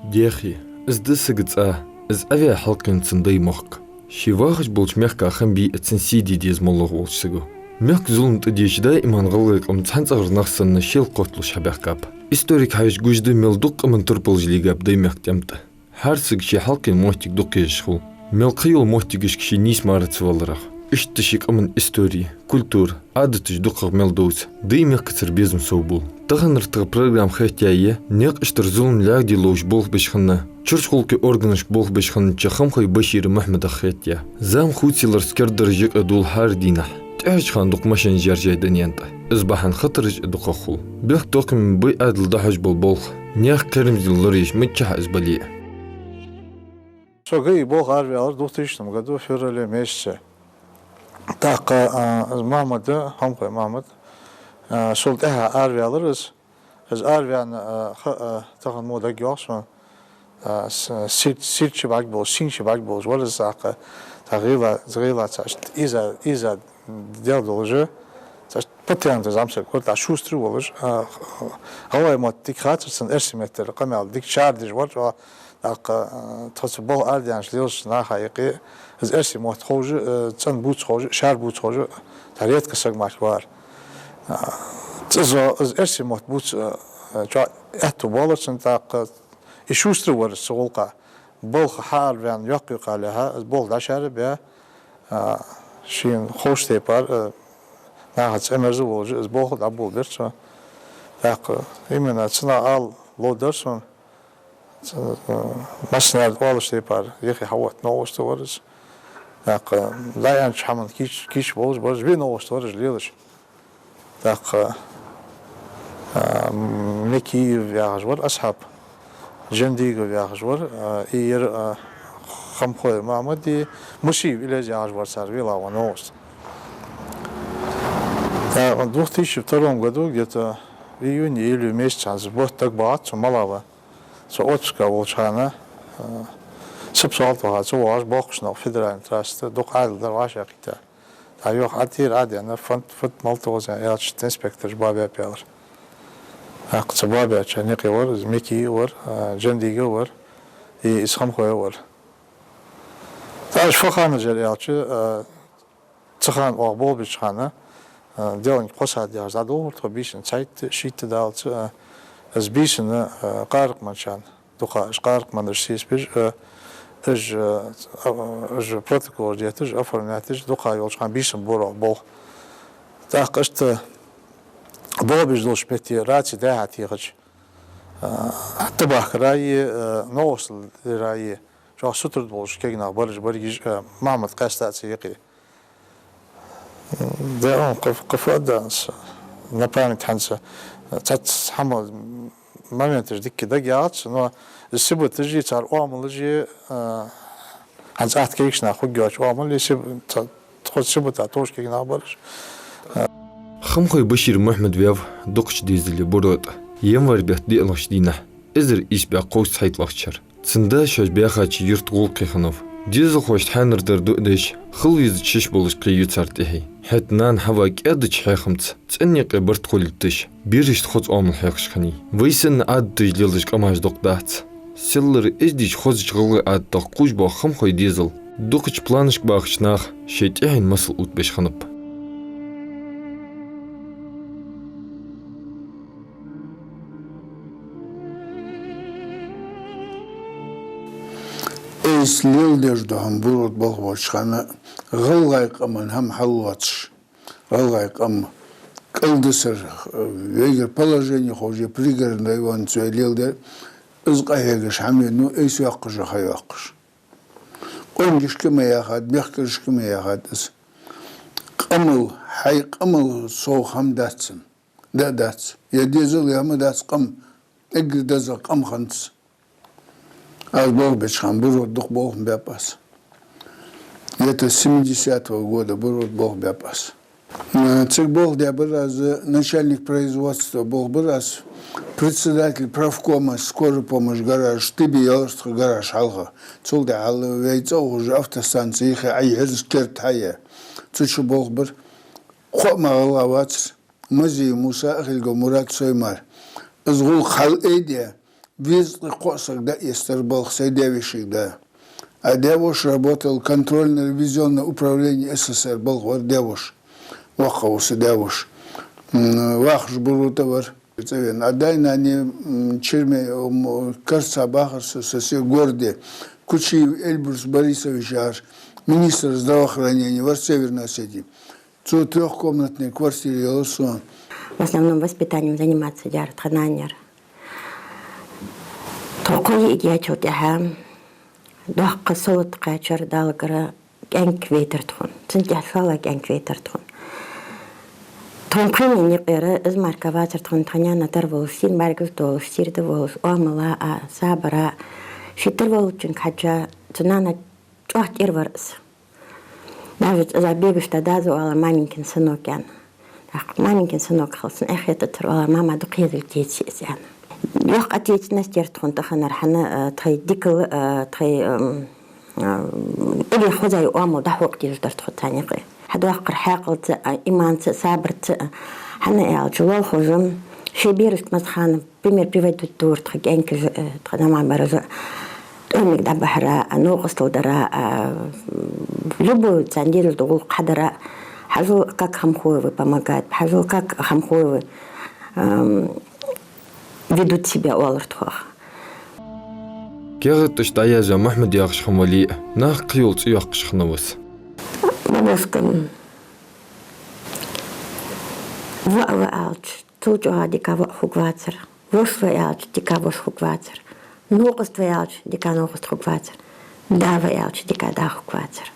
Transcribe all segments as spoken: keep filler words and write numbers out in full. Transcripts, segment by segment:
Дехи, из да сага цӀа, из Ӏоваь хьалкхийна цун даьй мохк. Ше вахаш болча мехка хам бий а цун сий де деза моллагӀа волча саго. Мехка зулам тӀадеча даиман гӀалгӀай къам цхьан цӀагӀара нах санна шел кхотталуш хьабаьхкаб. Историка хьежача гуш да, мел дукха къаман турпалаш лийгаб даьй мехка тӀем тӀа. ХӀара сага ший хьалкхийна моттиг дукха езаш хул. Мел кхыйола моттигашка ше нийса мара ца валарах. Иштта ший къаман истори, культура, Ӏадаташ дукхагӀа мел довза, даьй мехкацара безам совбувл. Таханара тха программа хетаяьй наькъаш тӀара зулам лаьгӀде ловш болх беш хинна, чурча гӀулакхий органашка болх беш хиннача Хамхой Башир Мухьмадах хетаяь. Зама хувцаяларца кердадараш юкъе дола хӀара дийнахьа тӀехьарча хана дукха машенаш яржай дунен тӀа. Из бахьан хатараш а дукхагӀа хул. Бехктокхаме бай Ӏаьдала дӀахьош бола болх, наьха кхерамзале лораеш миччахьа из бале а. Со ГАИ болх араваьлар в двухтысячном году в феврале месяце. ТӀаккха, а, из Махьмад, Хамхой Махьмад, а, сол тӀехьа араваьлар из. Из араваьнна, а, ха-, а, тахан мо дагайоагӀа сона, а, с-, сир-, сир чу бӀаргаболаш, син чу бӀаргаболаш вар из тӀаккха, тӀаккха гӀийла, гӀийла цхьа из, из дел долаш, цхьа патент зӀамсаг вар, тӀаккха шустрый волаш, а, гӀалгӀай мотт дика хацар цунна, эрсий меттала къамаьл дика чардеш вар, а, тӀаккха, а, тхо цу болх арадаьннача лелача наха юкъе, из эрсий мотт ховш а, э, цӀена бувца ховш а, шаьра бувца ховш а, тӀаккха редкий саг мара вар. А, цӀазо из эрсий мотт бувца, э, чӀоагӀа аьттув боалар цунна, тӀаккха и шустрый вар из цу гӀулакха. Балха хьаараваьнна йоккха юкъалехьа, из болх дӀашаьра а баь, а, шийна ховш тайпара, а, нахаца цӀи мерза волаш, из болх дӀаболабир цо. ТӀаккха именно цунах ала ловра сона, ц-, а, массанена оалаш тайпара, юхе хьаотта новкъост вар из. ТӀаккха дӀааьннача хӀаман кийч-, кийча болаш бар из, ве новкъост вар из лелаш. ТӀаккха, а, Мекиев яхаш вар Асхьаб, Джандигов яхаш вар, а, и ер, а, Хамхой Махьмад и Мусиев Илез яхаш вар цар вела ван новкъост. ТӀаккха в двух тысячи втором году, где-то в июне или в месяце, хӀанз бутт дагабоагӀац сона, мала ва. Со отпуске волча хана, а, сапсалт ваха ца воагӀаш, боккхача новкъа федеральни трасса тӀа дукха Ӏаьдал дар вӀашагӀкхийтта. ТӀаккха юха Ӏатийра Ӏадена, фонд, фонд мала тохаш аьнна аьлча, инспектораш боабаьб аьлар. ТӀаккха цу боабаьчарна юкъе вар из Мики а вар, а, Джандига а вар, и из Хамхой а вар. ТӀаккха уж фу ханаш яр аьлча, а, цу хана оаха болх беча хана, а, деланг кхо сахьат яхаш дӀадолхар тхо бийсанна, цхьайтта, шийтта даллалца, а, из бийсанна, а, къаракъманчарна дукха, уж къаракъманаш сийсабеш, а, уж, а, уж протоколаш детташ, оформлять деш, дукха йолча хана бийсанна бора болх. ТӀаккха иштта болх беш долча метте раци дӀа-хьа техача, а, тӀабахкараи, а, новкъостал дираи, чӀоагӀа сутара долаш кагий нах бар уж берригаш, а, Махьмад къаьстта а цар юкъе. Да, он каф-, кафа а дац, на память хӀанз цхьацца хӀама, моменташ дика дагаяц, но сибаташи, цар оамалаши, а, хӀанз атта кагийча наха хургйоацача оамалаши, сиб-, ца-, тхо сибата тохаш кагий нах бар уж. Хамхой Башир Мухьмад ваьв дукхача дезале Буро тӀа январь бетта диълагӀча дийнахьа, эзар ийс бӀаь кховзткъеи цхьайтталагӀча шера. Цун да шоаш баьхача юрта гӀулакхе хиннав. Дезалхошта хьаьнара дар дуадеш, хила везача шиш болаш кхийю цар тӀехье. ХӀаьта нана Хьава кӀаьдача хьехамца цӀен юкъе барт хулийташ, берашта хоза оамал хьоахаш хиннай. Вай санна Ӏадаташ леладеш къамаш дукха дац. Селлара эздийча хозача гӀалгӀай Ӏадатех кхувш бола Хамхой дезал дукхача планашка бахача наха шоай тӀехьен масал оттабеш хиннаб. Айса леладеш да хьона Буро тӀа болх беча хана, гӀалгӀай къаман хӀама хьаллоацаш, гӀалгӀай къам кӀалдисар, вайгара положени ховш я, Пригородни районца вай леладер, из къахьегаш хӀама я, ну, айса йоаккхаш а ха йоаккхаш. Къонгашка ма яхад, мехкарашка ма яхад из. Къамал, хьай къамал совгӀа хӀама дац цун. Да а дац. Е дезал, е хӀама дац къам. Эггара дезагӀа къам хиннад из. Аз болх беча хана Буро тӀа дукха болх баьб аз. Где-то с семидесятого года Буро тӀа болх баьб аз. Э, цига болх даь бар аз, начальник производства болх бар аз. Председатель профкома скорой помощи гараж, тӀабе ялар тха гараж хьалха. Цул тӀехьагӀа вай цӀагӀа ухаш автостанци йиххе, Ӏай хӀирс керта хьае. Цу чу болх бир. Кхоъ мара гӀалгӀа вацар: Мазий Муса, Ахильгов Мурад, Соймар. Из гӀулакх хьалъайде, везткъеи кхоъ саг дӀаэцар балха сай даь-вешийга да. А даь-воша работал контрольно-ревизионное управление СССР, балха вар даь-воша. Воккха ва са даь-воша. М, вахаш Буро тӀа вар. ЦӀавен. А даь-нана, м, Черме, м, Карца бахар со, со се городе. Кучиев Эльбрус Борисович яхаш, министр здравоохранения вар Северной Осетии. Цу трёхкомнатной квартире ялар сона. В основном воспитанием заниматься даьр тха нана яр. Тхо кхо йиӀиг яьчул тӀехьагӀа доккха совгӀат кхаьчар Даллагара, кӀаьнк вайтар тхона. Цун тӀехьа шоллагӀа кӀаьнк вайтар тхона. Тхона пхеннен юкъера из мара вацар тхона, тха наьна тарволаш, сийна бӀаргагуш долаш, сийрда волаш, оамала а, сабара а. Ший тарволчунга хьежжа, цу нана чӀоагӀа тӀера вар из. Даже цӀаза бегаш да даза оалар: «Маменькин сынок», — аьнна. ТӀаккха «Маменькин сынок» хилча, цунна эхь хетацар оалар: «Мама, дукха езалга теце из», — аьнна. Йоккха ответственность яр тхона таханара, хӀана, э, тхоай дикал, э, тхоай, м, э, тӀабехк хоза оамал дӀахьокха дезаш дар тхо царна юкъе. Хьадоаккхар хьаькъалца а, иманца а, сабарца а. ХӀана аьлча, лоалахо жим ший берашта маза хана пример приводить дора тха кӀаьнкаша, э, тха нана-бараша. ТӀоамга дӀабахьара а, новкъостал дара а, любой царна дезаш дола гӀулакх хьадара а. «Хьажал, как Хамхоевы помогают, хьажал, как Хамхоевы, эм, ведут себя», — оалар тхох. КаьхатӀаш дӀаязъяь Мухьмад яхаш хинна вале а, наха кхыйола цӀи йоаккхаш хиннав из. Бабушка, воӀ ва аьлча, цул чӀоагӀа дика воӀ хургвацар. Воша ва аьлча, дика воша хургвацар. Новкъост ва аьлча, дика новкъост хургвацар. Да ва аьлча, дика да хургвацар.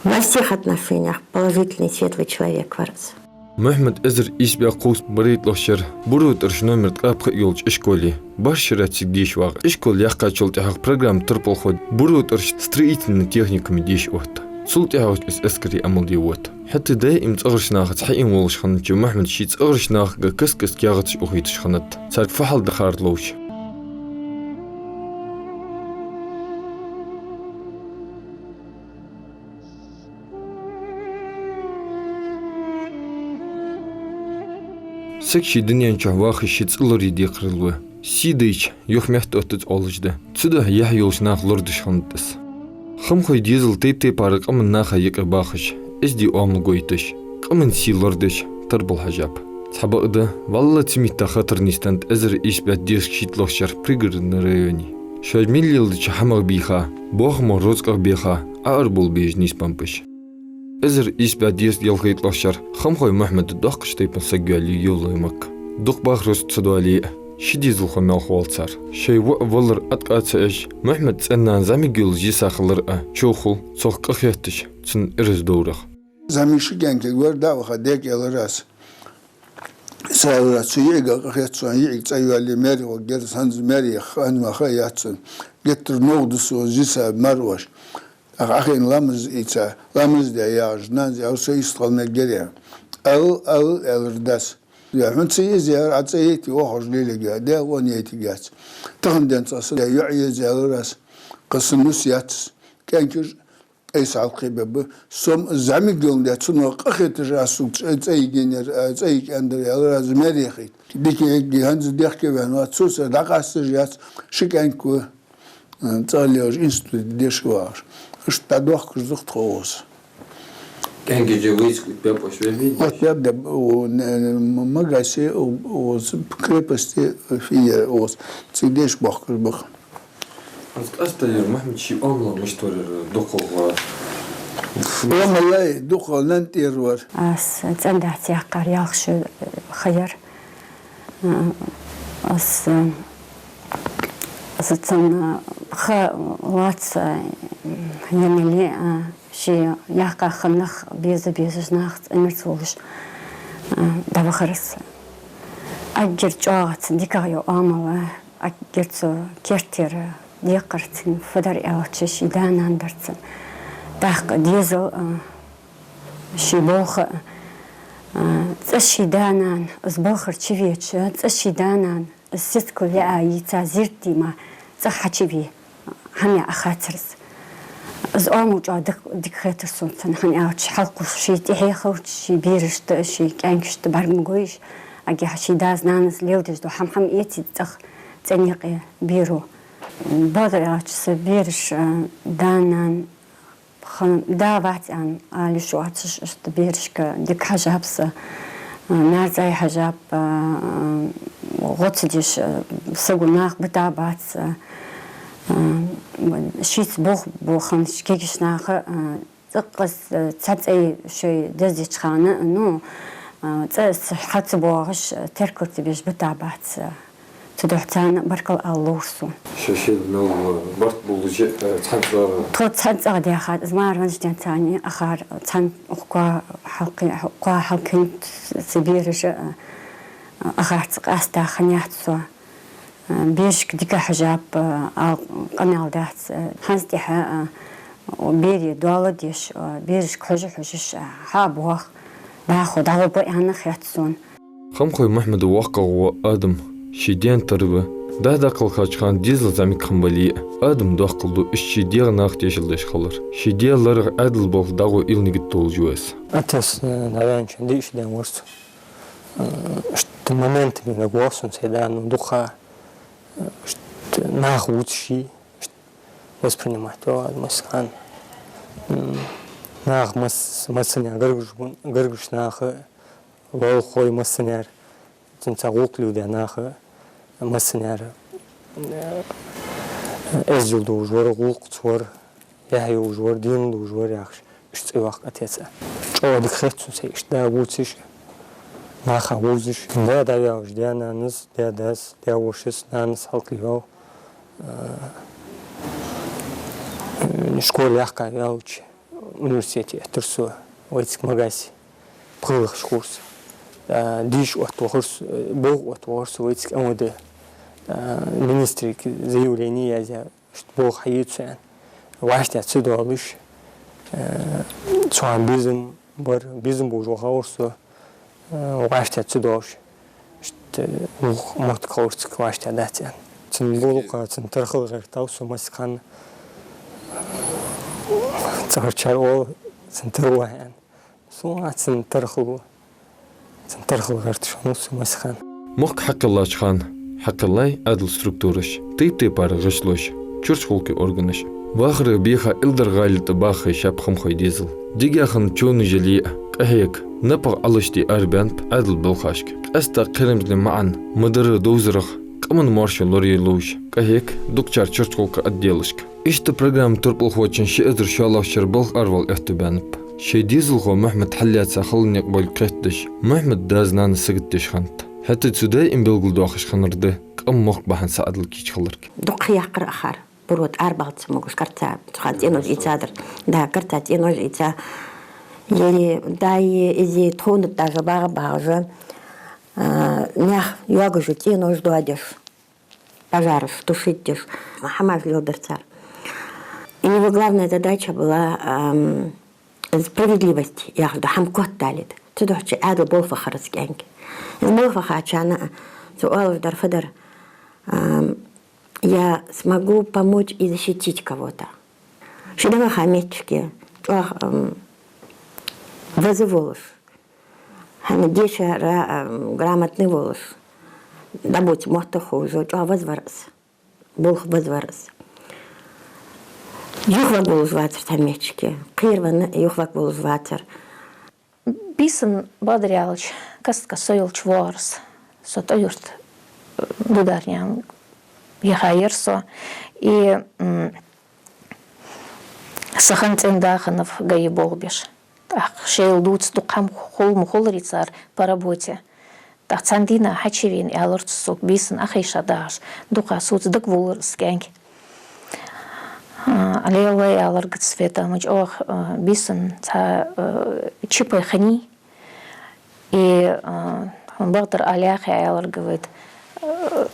Во всех отношениях положительный, светлый человек вар из. Мухьмад эзар ийс бӀаь кхузткъа барайтталагӀча шера Буро тӀарча номер ткъаь пхиъ йолча ишколе башха шера цига деша вагӀа. Ишкол яьккхачул тӀехьагӀа программа турпалхо Буро тӀарча строительни техникуме деша отт. Цул тӀехьагӀа из эскаре Ӏамал де отт. ХӀаьта даим цӀагӀарча нахаца хьаийна волаш хиннача Мухьмада ший цӀагӀарча нахага каст-каста каьхаташ ухийташ хиннад, царга фу хьал дар хар ловш. Саг ший дунен чу вахаш ший цӀи лораде декхарийла ва. Сий дайча, юхаметта оттац оалаш да. Цудухьа яхь йолча наха лорадеш хиннад из. Хамхой дезал тайп-тайпара къаман наха юкъе бахаш, эздий оамал гойташ, къаман сий лорадеш тарбала хьежаб. Цхьабакъда, валлахӀи, цу метта хатар нийсденнад эзар ийс бӀаь дезткъа шийтталагӀча шера Пригородни районе. Шоай мел леладеча хӀамах бийха, бохама рузкъах бийха, Ӏоарабовла безаш нийсбеннаб уж. Эзар ийс бӀаь дезткъа ялхайтталагӀча шера Хамхой Мухьмада доккхача тайпан саг йоалае Евлой Макка. Дукха бахараш ца доале а, ши дезалхо маьлха воал цар. Шоай воӀ валар ӀотӀакхаьчача, Мухьмада цӀен-нана зӀамига йолаш йиса хилар а човхал, цох къахеташ, цунна ираз доврах. ЗӀамига ши кӀаьнк вар, дӀаваха, дега, аьлар аз. Са, аьлар аз, цу йиӀига къахет сона, йиӀиг цӀайоалае, маьре гӀоргьяр из, хӀанз маьре яха хӀама ха яц сона. Геттара новкъа да сона из йиса, мара оаш. ТӀаккха Ӏохайна ламаз ийца, ламаз де яхаш, нанас аьлар: «Со йистхила мегар я». «Ала, ала», — аьлар дас. «Я, хьона ца еза, — аьлар, — Ӏа цӀа яйте, оаха уж лелаергья, Даьла къа яйтаргьяц. Тахан денз цкъа са йоӀ еза, — аьлар аз, — кхы са нус яц, кӀаьнкаш айса хьалкхебергба. Со-м зӀамига йоландаь, цунах къахеташ аз сога цӀа, цӀа йигеннаяр, а, цӀа йига аьннадар, — аьлар аз, — маьре яхийта. Дика эгги, хӀанз дехке ваьнна вац, цо са дӀакъасташ яц, ши кӀаьнк ва». ЦӀагӀа лелаш, институте деша вагӀаш. Иштта дӀадохкаш да-кх тхо укхаза. КӀаьнкий же вайцига оттабаьб оаш, вай вийна? Оттабаьб, да, у, не, не, м-, Магасе, у, у, с-, крепости, фиер, у, с-, цига деша бохкаш ба-кх. Аз къаьстта ер Мухьмада ший оамал мишта вар ер, дукхагӀа? Оамал-ай, дукхагӀа нанна тӀера вар. Аз цӀендаьца яьккхар ялх шу ха яр. Аз, аз цунна ха лоаца еннай, ший яьккха хиннах беза-безаш нахаца, Ӏимерца волаш, дӀавахар из. Эггара чӀоагӀа цун дикагӀа йола оамал, эггара цу кертера декхар цун фу дар аьлча, ший да-нана дар цун. ТӀаккха дезал, ший болх, а, ЦӀа ший да-нана, из балхара чувеча, цӀа ший да-нана, из сискал яа йийца зиртима, цӀагӀа хьачуве, хӀама яа хацар из. Из оамал чӀоагӀа дика, дика хетар сона цун, хӀана аьлча хьалкхувш ший тӀехье хилча, ший берашта, ший кӀаьнкашта бӀарг ма гойш, эггара хьа ший дас-нанас леладеш дола хӀама-хӀама эций цӀагӀа цӀен юкъе беро. Бакъдар аьлча, са бераш, а, да-нана, хӀана да вац аьнна ала йиш йоацаш, иштта берашка дика хьежаб са, а, нарцӀай хьежаб, а, гӀо ца деш, а, саго нах битабац, а, а, шийца болх бу хиннача кагийча наха, а, цӀаккха, а, цхьа цӀай шоай дездеча хана, ну, а, цӀа хьа ца боагӀаш, а, теркал ца беш битабац, а. Цудухьа царна баркал ала ловра сона. Шоай шийла мел барт болаш, э, цхьан цӀагӀа. Тхо цхьан цӀагӀа даьхад, из мара ванжа денз царна ахар цхьан укх коа хьалкхе-, укх коа хьалкхинна са бераша, э, ахарца къаста хиннаяц со. Э, берашка дика хьежаб, э, ала къамаьл дац, э, хӀанз тӀехьа, э, берий доал деш, э, берашка хьожа-хьожаш, э, хьабоагӀа, дӀахо дӀагӀоргба аьнна хет сона. Хамхой Мухьмада воккхагӀа вола Адам ший даьна тара ва. ДӀа-дӀа кхелхача хана дезал зӀамига хиннабале а, Адама доаккхал ду иштта ший дегӀа наха тешал деш хилар. Ший даь ларах Ӏаьдала болх дӀагӀо уйла нигат долаш ва из. Отец, э, дӀаваьннача хана диъ шу даьнна вар со. Э, иштта моментами нагвоал сона сай да, ну, дукха, э, иштта нах вувцаш, иштта воспринимать вала аз массахана. М, нах масс-, массане гаргаш бу-, гаргаш наха, лоалахой массане, цунца гӀулакх леладаь наха массане, э, эздел долаш вар, гӀулакхаца вар, яхь йолаш вар, денал долаш вар яхаш, иштта цӀи йоаккх отеца. ЧӀоагӀа дика хет сона сай иштта да вувцаш, наха вовзаш. Да дӀаваьлча, даь-нанас, даь-дас, даь-вошас, нанас хьалкхеваьв. Э, школа яьккхаваьлча, университете эттар со вайцига Магасе, пхелагӀча курсе. Э, деша оттавахар со, э, болх оттавахар со вайцига МВД. Э, министрага заявлени язъяь, иштта болх хьаеца аьнна. ВӀаштӀехьа ца доалаш, э, цхьан безам бар, безам болаш вахавар со, э, вӀаштӀехьа ца доалаш. Иштта, э, вокх моттиг хиларца вӀаштӀехьа дац аьнна. Цун болх, цун тархал гӀертав со массахана. Цхьабараш оал, цун тара ва аьнна. Сона цун тархал ва. Цун тархал гӀерташ хиннав со массахана. Мохк хьакхеллача хана хьакхеллай Ӏаьдала структураш, тайп-тайпара гӀишлош, чурчхулкхе органаш. Вахара беха Илдар гӀала тӀа баха хьежаб Хамхой дезал. Дегахана човнаш яле а, къахьега, напагӀа Ӏалашде арабаьннаб Ӏаьдала балхашка. Къаьстта кхерамзле маӀан ма дарра довзарах, къаман моаршо лорае ловш, къахьега дукхачар чурчхулкха отделашка. Иштта программа турпалхочун ши эзар шоллагӀча шера балха аравала аьттув баьннаб. Шоай дезалхо Мухьмад хьаллаьца хала никъ болга кхетадеш, Мухьмада дас-нанас саготдеш хиннад. ХӀаьта цу даим белгалдоахаш хиннар да къам мохк бахьан са Ӏаьдала кийча хиларга. Дукха яккхар ахар. Буро тӀарбалца могаш карца, цхьан цӀенош ийцадар. Да, карца цӀенош ийца. Ери, даи, изи тхона даже багӀа-багӀа жа, а, нах йоагаш цӀенош доадеш. Пожараш тушить деш, хӀамаш леладар цар. И его главная задача была, ам, справедливость, яхаш да, хӀама котдалийта. Цудухьа Ӏаьдала болх вахар из кӀаьнк. Из болх вахача хана цо оалаш дар фу дар, ам, я смогу помочь и защитить кого-то. Ше дӀаваха моттиге чӀоагӀа, ам, ваза волаш, хӀана дешара, а, грамотный волаш, дӀабувца моттиг ховш, чӀоагӀа вазвар из, болх вазвар из. Юхаваргволаш вацар цхьа моттиге, кхеравенна юхаваргволаш вацар. Бийсан, бакъдар аьлча, каст-каста со йолча воагӀар из, со ТӀой-Юрта, э, Дударнаькъан яхаяр со. И, м, Са хана цӀен-да хиннав ГАИ болх беш. ТӀаккха шоайла дувца дукха хӀама хул ма хуларий цар по работе. ТӀаккха цхьан дийнахьа хьачувена, аьлар цо сога, бийсан Ӏохайша дагӀаш, дукха соца дагаволлар из кӀаьнк. А, лелавай, аьлар, ГӀаьдал Света, ма чӀоагӀа, а, бийсан цхьа, а, ЧП хиннай. И, а, бакъдар аьлча, аьлар, говорит, а,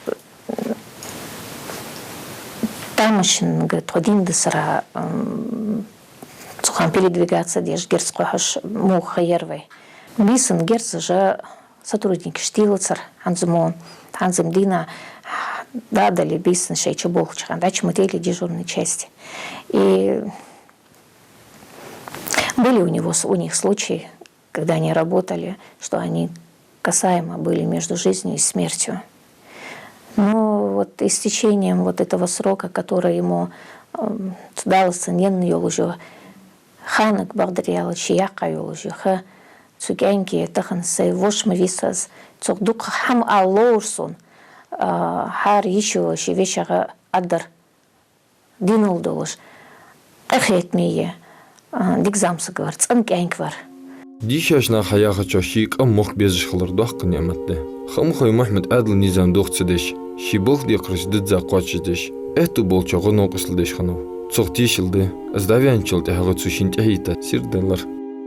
тамашийна, говорит, тхо дийна дисар, м, цу хана передвигаться деш, герз кхухьаш, муха ха яр вай. Бийсан герзаш сотрудникаш тӀалацар хӀанз мо, хӀанз мо дийнахьа дӀадале бийсан шоай чуболхача хана, дӀачумотели дежурной части. И были у него с-, у них случаи, когда они работали, что они касаемо были между жизнью и смертью. Но вот истечением вот этого срока, который ему, м, далац цунна енна йолаш йола ханага бакъдар аьлча, ший яккха йолаш йола ха, цу кӀаьнке тахан сай воша ма висаз, цох дукха хӀама ала ловра сона, а, хӀара йиша ший вешийга адар динал долаш, къахетаме, а, дика зӀамсаг вар, цӀена кӀаьнк вар. Дийшача наха яхачох, ший къам мохк безаш хилар доккха ниӀмат да. Хамхой Мухьмад Ӏаьдала низам дохка ца деш, ший балха декхараш дизза кхоачашдеш, аьттув болчоа гӀо-новкъостал деш хиннав. Цох тешал да, из дӀаваьнначул тӀехьагӀа цо шийна тӀехьийта сийрдалар.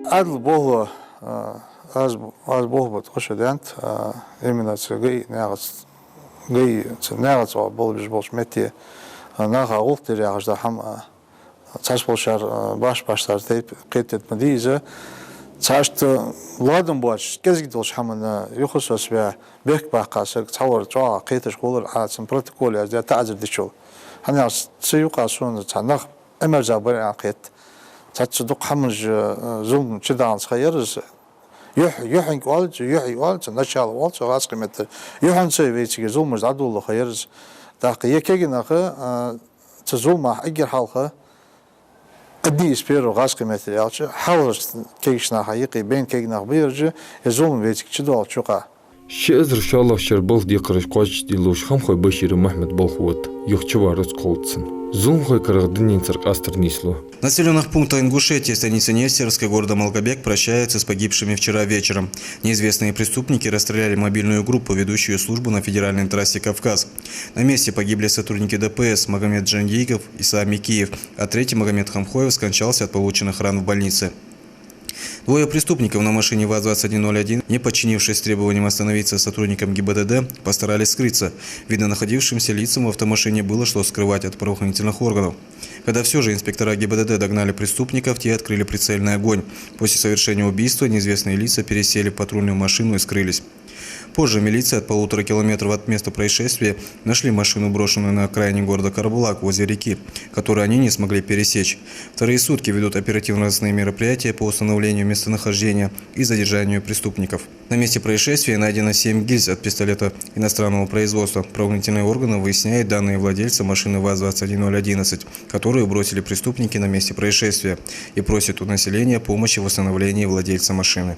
Ӏаьдала болхло, а, аз, аз болх бу тхо шу дент, а, именно цу ГАИ наькъаца, ГАИ цу наькъаца болх беш болча метте, а, наха гӀулакх дер яхаш да хӀама, а, цхьаболчар, а, баш-башцар тайпа кхетаде ма дий из. Цхьацца ладам боацаш, кӀезига долча хӀаман юха соцаваь, бехк баккха саг цхьавар чӀоагӀа кхеташ хулар, Ӏа цун протокол яздаь таӀазар дечул. ХӀана аьлча цу юкъа сона цхьа нах Ӏимерза бар аьнна кхет. Цхьацца дукха хӀамаш, а, зулам чудагӀанза ха яр из. Юхь-, юхьанга оал цох, юхье оал цох, начало оал цох гӀазкхий меттала. Юхьанца вай цига зуламаш дӀадоладу ха яр из. ТӀаккха е кегий нах, а, цу зуламах эггара хьалха одни из первых, гӀазкхий меттала аьлча, хьалхарча кегийча наха юкъе байна кегий нах ба ераш, е зулам вай цига чудоалача юкъа. Ши эзар шоллагӀча шера балха декхараш кхоачашдиллалуш Хамхой Башира Мухьмад болх бу, юха чувар рузкъа хул цун. Зуламхой карагӀдинненцара къастар нийслу. В населённых пунктах Ингушетии, станицы Нестеровской, города Малгобек прощаются с погибшими вчера вечером. Неизвестные преступники расстреляли мобильную группу, ведущую службу на федеральной трассе «Кавказ». На месте погибли сотрудники Д П С Магомед Джандиев и Сами Киев, а третий Магомед Хамхоев скончался от полученных ран в больнице. Двое преступников на машине ВАЗ двадцать один ноль один, не подчинившись требованиям остановиться сотрудникам Г Б Д Д, постарались скрыться. Видно находившимся лицам в автомашине было что скрывать от правоохранительных органов. Когда всё же инспектора Г Б Д Д догнали преступников, те открыли прицельный огонь. После совершения убийства неизвестные лица пересели в патрульную машину и скрылись. Позже милиция от полутора километров от места происшествия нашли машину, брошенную на окраине города Карабулак, возле реки, которую они не смогли пересечь. Вторые сутки ведут оперативно-розыскные мероприятия по установлению местонахождения и задержанию преступников. На месте происшествия найдено семь гильз от пистолета иностранного производства. Правоохранительные органы выясняют данные владельца машины ВАЗ двадцать один ноль одиннадцать, которую бросили преступники на месте происшествия, и просят у населения помощи в восстановлении владельца машины.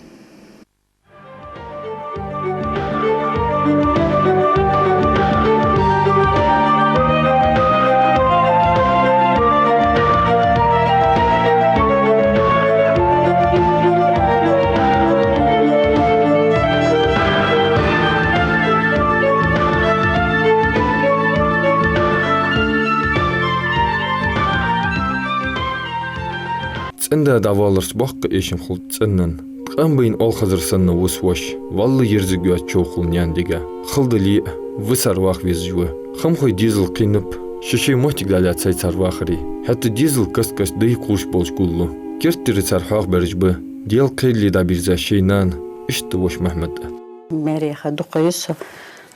ЦӀен-да дӀаваларца боккха эшам хул цӀенна. Къам байна оалхазар санна вус воша, валла ерзаг йоаца чов хул наьна дега. Хала дале а, висар ваха везаш ва. Хамхой дезал кхийнаб, шоай-шоай моттиг дӀалаьцай цар вахаре. ХӀаьта дезал каст-каста дайга кхувш болча гуллу. Керттера цар хьоахабаьраш ба Даьла кхеле дӀабирза шоай нана, иштта воша Мухьмад а. Маьре яха дукха йиса,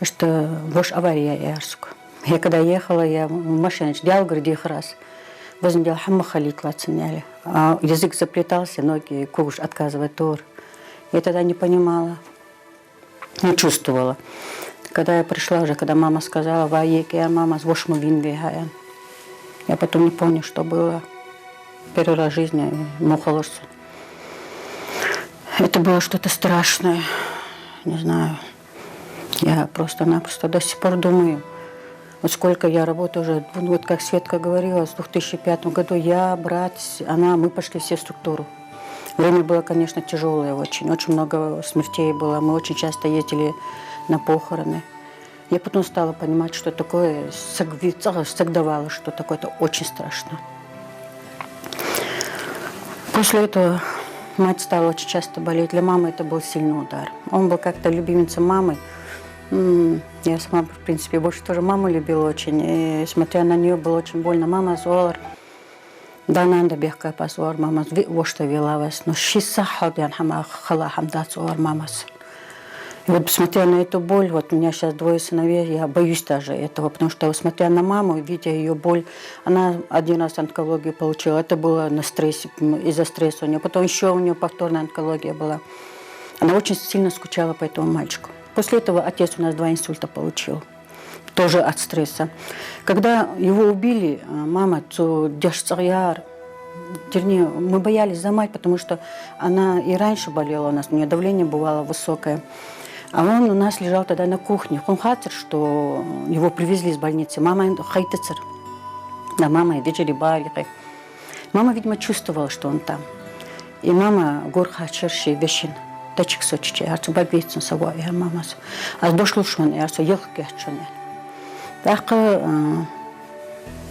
иштта воша авари яьяр сога. Я когда ехала, я машина чу Даьлагара дехар аз. Везан Даьла, хӀама ма хилийталахь цунна, аьле. А язык заплетался, ноги когаш отказывать дора. Я тогда не понимала, не чувствовала. Когда я пришла уже, когда мама сказала: «Ва, е кӀаьнк, мама, аз воша ма вийнаб хьа», — аьнна. Я потом не помню, что было. Первый раз в жизни мухаларца. Это было что-то страшное. Не знаю. Я просто-напросто до сих пор думаю, вот сколько я работаю уже, вот как Светка говорила, с двух тысячи пятом году я, брат, с-, она, мы пошли все в структуру. Время было, конечно, тяжёлое очень. Очень много смертей было. Мы очень часто ездили на похороны. Я потом стала понимать, что такое саг-, ви-, цӀагӀа саг давала, что такое, это очень страшно. После этого мать стала очень часто болеть. Для мамы это был сильный удар. Он был как-то любимцем мамы. М, я сама, в принципе, больше тоже маму любила очень. И смотря на неё, было очень больно. Мама звала. Да, нана да бехк кхаьбац, оалар мамас, виъ воша велавац, но ший сахьат хьалдаьнна хӀама хала хӀама дац, оалар мамас. И вот, смотря на эту боль, вот у меня щас двое сыновей, я боюсь даже этого, потому что, вот, смотря на маму, видя её боль, она один раз онкологию получила, это было на стрессе, м, из-за стресса у неё. Потом ещё у неё повторная онкология была. Она очень сильно скучала по этому мальчику. После этого отец у нас два инсульта получил. Тоже от стресса. Когда его убили, а, мама, цу дешцӀагӀа яр, вернее, мы боялись за мать, потому что она и раньше болела у нас, у неё давление бывало высокое. А он у нас лежал тогда на кухне. Хьона хацар, что его привезли из больницы. Мамайна хайтацар. Да, мамай вежарий бар яхай. Мама, видимо, чувствовала, что он там. И мама гур кхаьчар ший вешийна. Дачиг со чу, аьлар цо, бабица, со воӀ, аьлар мамас. Аз дош луш хьона, аьлар цо, елха кийчъяь хьона, аьлар. ТӀаккха, э,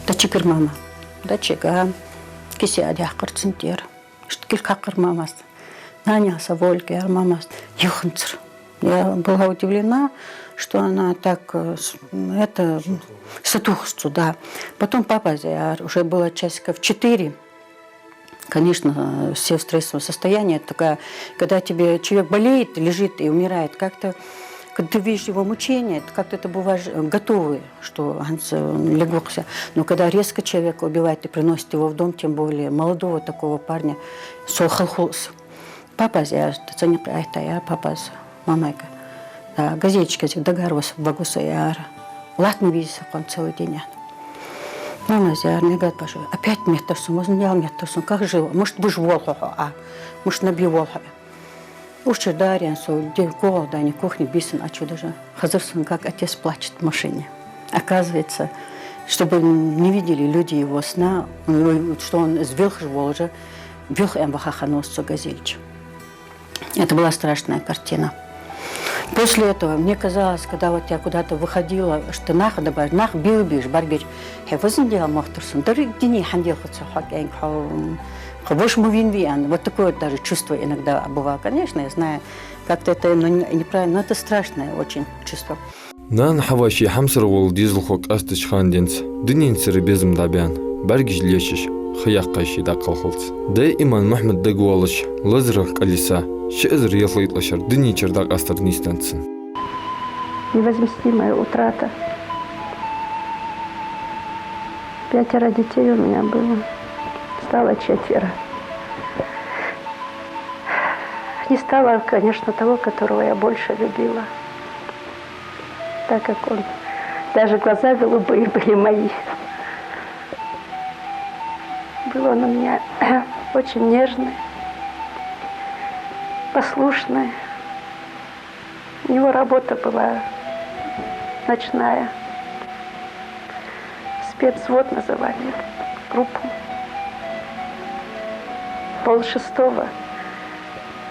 дачигар мама. Дачига кисе а даьккхар цун тӀера. Иштта кулг хьакхар мамас. Нана, со воалларгья, аьлар мамас. Юханцар. Я была удивлена, что она так, э, с-, это, сатувсаш цо, да. Потом папас, я, уже было часиков в четыре. Конечно, э, все в стрессовом состоянии. Это такая, когда тебе человек болеет, лежит и умирает, как-то, когда ты видишь его мучения, это как-то ты бываешь, э, готовый, что хӀанз, э, лег вахса. Но когда резко человека убивают и приносят его в дом, тем более молодого такого парня, со халхулс. Папас, я, цӀенхьа айта, я, папас, мамайга. Да, газельчик язъе дагар вос вагуса, я, латтана вийза со хьона целый день, я. Мамас, я, мегад башу, опять меттар сона, вазан ял меттар сона, как же, может, беш воалл хьо, а? Может, наб е воалл хьо? Уж чура дарьян со, де, кугӀал дани кухне бийсан, а чу даже хазар сона, как отец плачет в машине. Оказывается, чтобы не видели люди его сна, э, что он из велхаш волжа, бюх эм ваха ханос цо газельча. Это была страшная картина. После этого мне казалось, когда вот я куда-то выходила, что нах, да, бар-, нах бил биш, баргич, хье, вазан дела мохтар сона, деррига дуне хьанделха ца хьо кӀаьнк, хьо, хьо вош ма вин виан. Вот такое вот даже чувство иногда бывало. Конечно, я знаю, как-то это, ну, не-, неправильно, но это страшное очень чувство. Нана хьаваь ший хьамсара вола дезалхо къастача хана денз дунен сира безам дӀабаьнна, бӀаргаш лечаш, ха яьккхай ше дӀакхалхалца. Даиман Мухьмад дагавоалаш, лазарах кӀалйиса, ши эзар ялхайтлагӀча шера дунен чура дӀакъастар нийсденнад цун. Невозместимая утрата. Пятеро детей у меня было. Стало четверо. Не стало, конечно, того, которого я больше любила, так как он, даже глаза голубые были мои. Был он у меня очень нежный, послушный. У него работа была ночная. Спецвзвод называли эту группу. Полшестого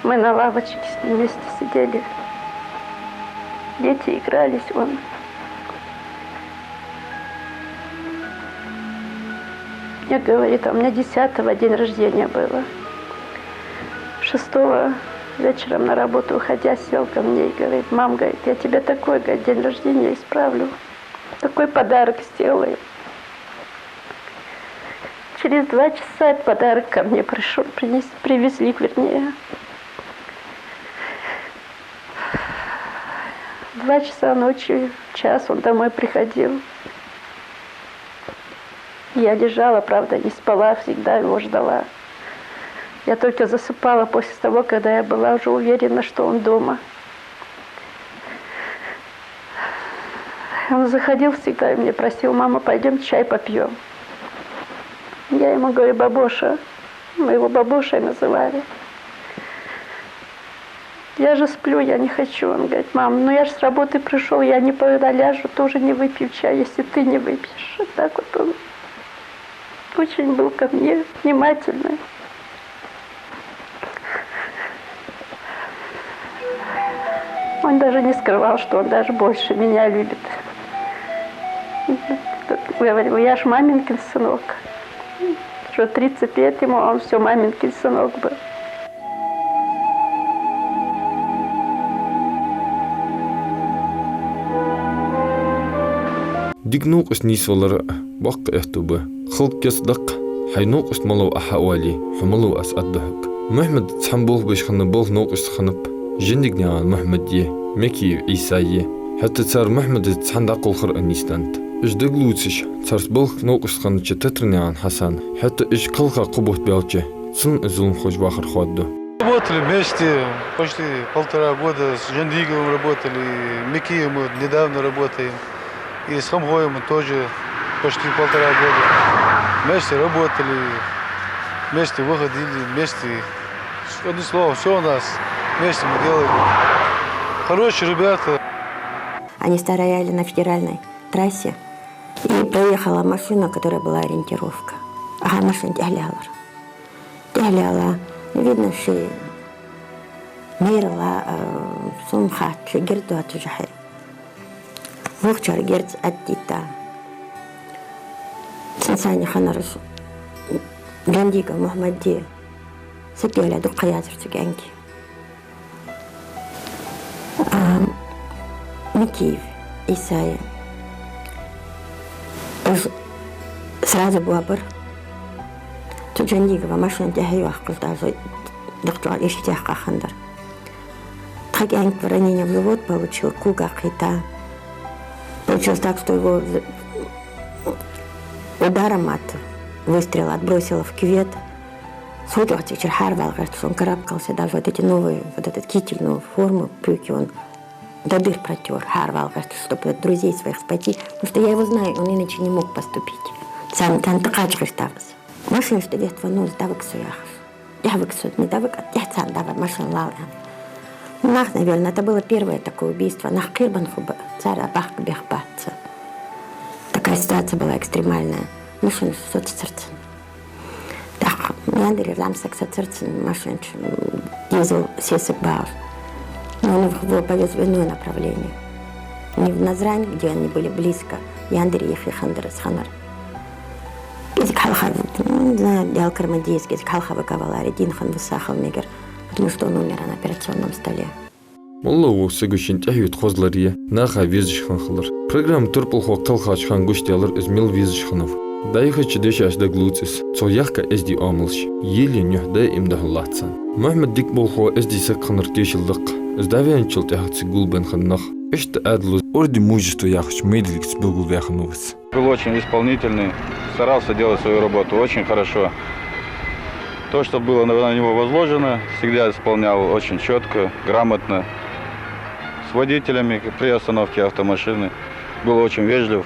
мы на лавочке с ним вместе сидели. Дети игрались, он мне говорит, а у меня десятого день рождения было. Шестого вечером на работу уходя, сел ко мне и говорит: «Мам, говорит, я тебе такой, говорит, день рождения исправлю. Такой подарок сделаю». Через два часа этот подарок ко мне пришёл, принес-, привезли, вернее. Два часа ночи, в час он домой приходил. Я лежала, правда, не спала, всегда его ждала. Я только засыпала после того, когда я была уже уверена, что он дома. Он заходил всегда и мне просил: «Мама, пойдём чай попьём». Я ему говорю: «Бабоша». Мы его бабошей называли. «Я же сплю, я не хочу». Он говорит: «Мам, ну я же с работы пришёл, я не пойду, ляжу, тоже не выпью чай, если ты не выпьешь». Вот так вот он очень был ко мне внимательный. Он даже не скрывал, что он даже больше меня любит. Говорил: «Я ж маменькин сынок». Уже тридцать лет ему, а он всё маменькин сынок был. Дика новкъост нийсвалар боккха аьттув ба. Халкъ кест даккха, Хьай новкъост малав Ӏа хьаоале, хьо малав аз аргда хьога. Мухьмада цхьана болх беш хинна болх новкъост хиннаб Жандиганаькъан Мухьмада, Мекиев Ӏийсая. ХӀаьта цар Мухьмада цхьана дӀакхалхар а нийсденнад. Уж дагалувцаш, царца балха новкъост хиннача Татарнаькъан Хьасана, хӀаьта уж кхелха кхо бутт баьлча, цунна из зуламхоша вахар хоададо. Работали вместе почти полтора года, с Жандиговым работали, Мекиевым вот недавно работаем. И с Хамхоевым тоже почти полтора года. Вместе работали, вместе выходили, вместе. Одним словом, всё у нас вместе мы делаем. Хорошие ребята. Они стояли на федеральной трассе, и проехала машина, которая была ориентировка. Ага, машина тӀехьалелар. ТӀехьалела, видно, ши майрала, э, сона хац, ши герз доацаш хьай. Вокхар герз оттийта. Цунца цхьана хиннараш Жандигов Мухьмада саг яле дукха язар цу кӀаьнка. А, Мекиев Ӏийсая. Уж сразу боабир. Цу Жандигова машина тӀехьа йоаккхаш, даже дакъа чӀоагӀа иштта яьккха хиннадар. Тха кӀаьнк ранение в живот получил, кулга кхийтта. Получилось так, что его з-, ударом от выстрела отбросило в кювет. Сочувствует вечер, хьарвал гӀерташ, он карабкался, даже вот эти новые, вот этот китель, новую форму, брюки он до дыр протёр, хьарвал гӀерташ, чтобы друзей своих спасти, потому что я его знаю, он иначе не мог поступить. Царна, царна тӀакхача гӀертав из. Машина что вехт ванус, давак со яхаш. ТӀехьавак со, не давак, тӀехьа царна дава машина лал ян. Нах, наверное, это было первое такое убийство. Нах кхербан хӀама ба, цар бахка бехк бац. Такая ситуация была экстремальная. Машина соцацар цунна. Так, Яндаре зӀамсаг сацар цунна машина чу, дизел сесаг багӀаш. Но он его повез в иное направление. Не в Назрань, где они были близко, Яндаре ихе хиннадар из хиннар. КӀезига хьалха, м, не знаю, Даьла кара ма деза, кӀезига хьалха вагаларе, дийнахьа висахал мегар, потому что он умер на операционном столе. Моллагӏа вола саг шийна тӀехьа юта хозлар е, наха везаш хинна хилар. Программа турпалхо кхелхача хана гучадаьлар из мел везаш хиннав. ДӀаяхача дешаца дагалувц из, цо яхка эздий оамалаш, елаенна юхь даим духьал латт царна. Мухьмад дика болхло, эздий саг хиннар тешал да-кх, из дӀаваьнначул тӀехьагӀа цига гулбенна хинна нах. Иштта Ӏаьдало Орден Мужества яхача медалаца белгалваь хиннав из. Был очень исполнительный, старался делать свою работу очень хорошо. То, что было на, на него возложено, всегда исполнял очень чётко, грамотно. С водителями при остановке автомашины был очень вежлив.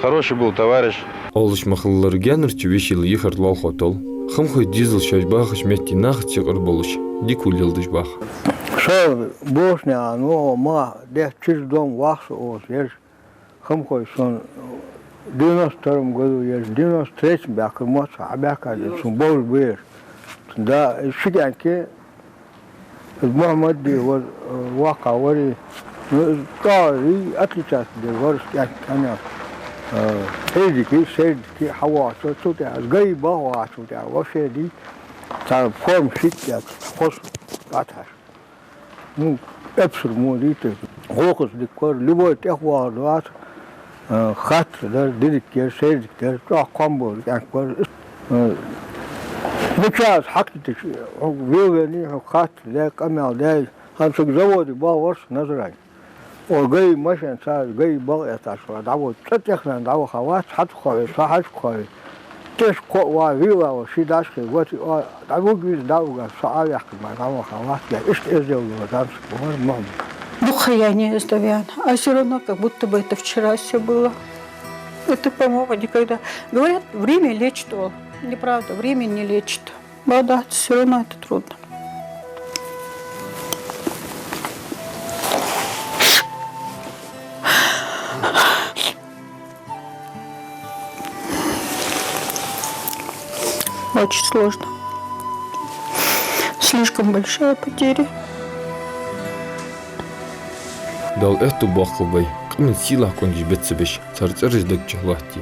Хороший был товарищ. Оалаш ма хиллара, гаьнарча вешийла йихар лоалахо тол. Хамхой дезал шоаш бахача метте нахаца юкъера болаш, дика леладеш бах. Со бошня, ну, ма, дехьа чура дом вахса оалаш ераш. Хамхой сона девяносто втором году ераш, девяносто третьем баьхкар, мотт хьабаьхкар, сона бовза ба ераш. Да, ши кӀаьнк, из Мухьмад а вар, э, воккха вар, ну, из чӀоагӀа отличаться дер вар из кӀаьнк, кӀаьнк. Э, эздий, сердитий хьавоагӀаш, цул тӀехьа из ГАИ балха вахачул тӀехьа вообще дий, цар форма шийтта яц, хоза дӀатӀахьаш. Ну, эпсар мо дийта. ГӀокхаза дика вар, любой тӀехвагӀар вац, э, хаттар дар, деррига дар, сердитар, чӀоагӀа кхоам бола кӀаьнк вар. Э, мичахьа хьакхийтача, хьога велавенна, хьога хаттар даь, къамаьл даь, хӀанз саг заводе балха вар со Назране. О, ГАИ машен цар, ГАИ балха эттача, дӀавода, цӀа тӀехнан дӀаваха вац, хьа цу хоаве, со хьа цу хоаве. Теш кхоъ ва, вила ва, ши дашхе, вот, о, дӀавуг виза, дӀавуга, со Ӏаваьккха мара дӀаваха вац, я, иштта эздел ло, зӀамсаг вар Мухьмад. Дукха яьннай из дӀаваьнна, а всё равно как будто бы это вчера всё было. Это, по-моему, никогда. Говорят, время лечит, о. Неправда, время не лечит. Бадац, всё равно это трудно. Очень сложно. Слишком большая потеря. Дала аьттув боаккхалба вай, къаман сийлахь кӀонгаш беца беш, цар цӀераш даг чу лоаттаде.